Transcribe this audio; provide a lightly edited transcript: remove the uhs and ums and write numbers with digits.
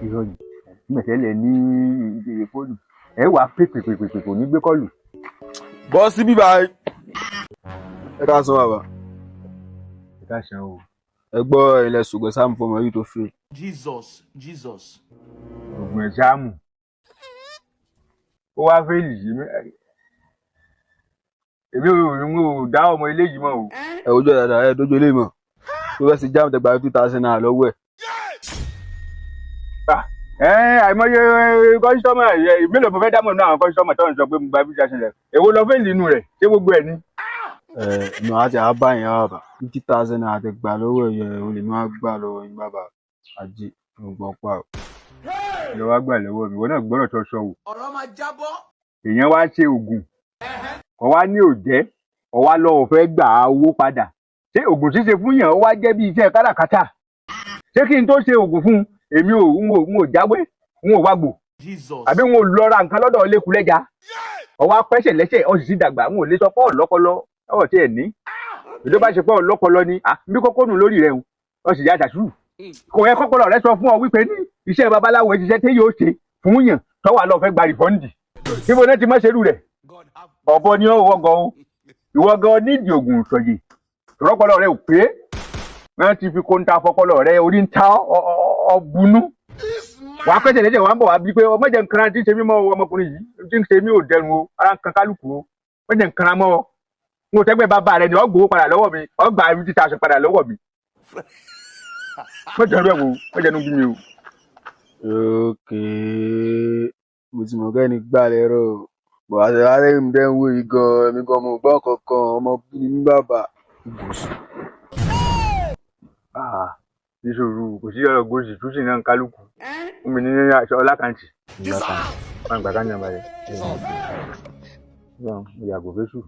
Irọ́ ni mẹ̀tẹ́lẹ̀ ní ìdíje fóònù ẹ wàá pè pè pè pè pè, kò ní gbé call. Bọ́ sí bíbá ẹ ká sọ bàbá. Ẹ ká ṣan o. Ẹ gbọ́, ilẹ̀ ṣùgbọ́n sáà fọmọ yìí tó fẹ́. Jesus, Jesus. Ògùn exam ó wá fail yìí, èmi ò dá ọmọ ilé yìí mọ̀ o. Ẹ ojú ẹ dáadáa, ẹ dójú ilé mọ̀ tó fẹ́ sí JAMB, tẹgbà ₦50,000 lọ́wọ́ ẹ̀. Ẹ àìmọye customer mélòó mo fẹ́ dámọ̀ náà, àwọn customer tó ń sọ pé mo gba 50,000 rẹ̀, èwo lọ fail inú rẹ̀? Ṣé gbogbo ẹ̀ ni? Ẹ inú àti àbá yẹn bàbá, ₦50,000 tẹgbà lọ́wọ́ ẹ̀ yẹn, olè ní wàá gbà lọ́wọ́ yín bàbá, ajé mo gbọ́ pa o. Lọ wá gbà lọ́wọ́ mi, ìwọ náà gbọ́dọ̀ tó sọ wò. Ọ̀rọ̀ máa jábọ́. Èèyàn wá ṣe oògùn kọ wá ní òjẹ́, ọwá lọ́wọ́ fẹ́ gbà á owó padà. Ṣé oògùn ṣíṣe fún yàn ó wá jẹ́ bí iṣẹ́ káràkátà? Ṣé kí n tó ṣe oògùn fún un, èmi ò ń ò jáwé, ń ò wágbò Jesus. àbí ń ò lọ ra nǹkan lọ́dọ̀ lẹ́kulẹ́já? Ọwọ́ apẹ́sẹ̀ lẹ́sẹ̀, ọ sì ti dàgbà, ń ò lè sọ pé ọ̀lọ́pọlọ ọ̀ tí ẹ̀ ní ìjọba bá ṣe pé ọ̀lọ́pọlọ ni à bí kókó nù lórí rẹ̀ ń ọ sì yá àṣàṣù. Kò yẹ kọ́pọlọ rẹ sọ fún ọ wípé ní iṣẹ́ babaláwo ṣiṣẹ́ tí yóò ṣe fún yàn tọ́wọ́ àlọ́ fẹ́ gba refund. Níbo náà ti mọ́ ṣerú rẹ̀? Ọ̀bọ ni ó wọ́ gan o, ìwọ gan nídìí ògùn ìsọ̀yè, rọ́pọlọ rẹ ò pé. Wọ́n ti fi kóńtà fọpọlọ rẹ, orí ń ta ọ bunú. Wàá pẹ́sẹ̀ lẹ́sẹ̀, wàá ń bọ̀ wá bí pé ọmọ jẹ́ nǹkan tí ń ṣe mí mọ́ o, ọmọkùnrin yìí tí ń ṣe mí ò dẹrùn o, ara ń kan kálukú o, wọ́n jẹ́ nǹkan mọ́ ọ. N ò tẹ́gbẹ́ bàbá rẹ ni ọ gbowó padà lọ́wọ́ mi, ọ gbà 50,000 padà lọ́wọ́ mi. Wọ́n jẹ́ rẹ̀ wò, wọ́n jẹ́ nu bí mi o. Ok, mo ti mọ̀ kẹ́ni gbà lẹ́rọ̀ o bọ̀, àti alẹ́ mi dẹ́ ń wò yìí gan, èmi gan mo gbọ́ kankan, ọmọ bí mi bàbá gòsì. Ah, níṣòro kò sí ọ̀rọ̀ gòsì túnṣe náà, kálukú fún mi ní aṣọ ọlákàntì wọn gbà ká ní ọmọ rẹ mo yàgò fésù.